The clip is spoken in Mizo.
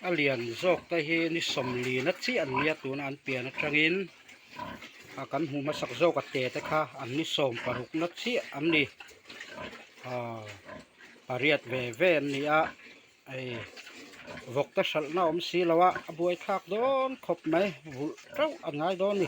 A lian zawk te hi ni sawmlina chiah an nia tuna an pian atangin a kan hmuh hmasak zawk a te te kha an ni sawm paruk na chiah an ni aaa pariat ve ve an ni a hei vawk te hralhna a awm si lo a a buai thlak dawn khawp mai vulh teuh an ngai dawn a ni.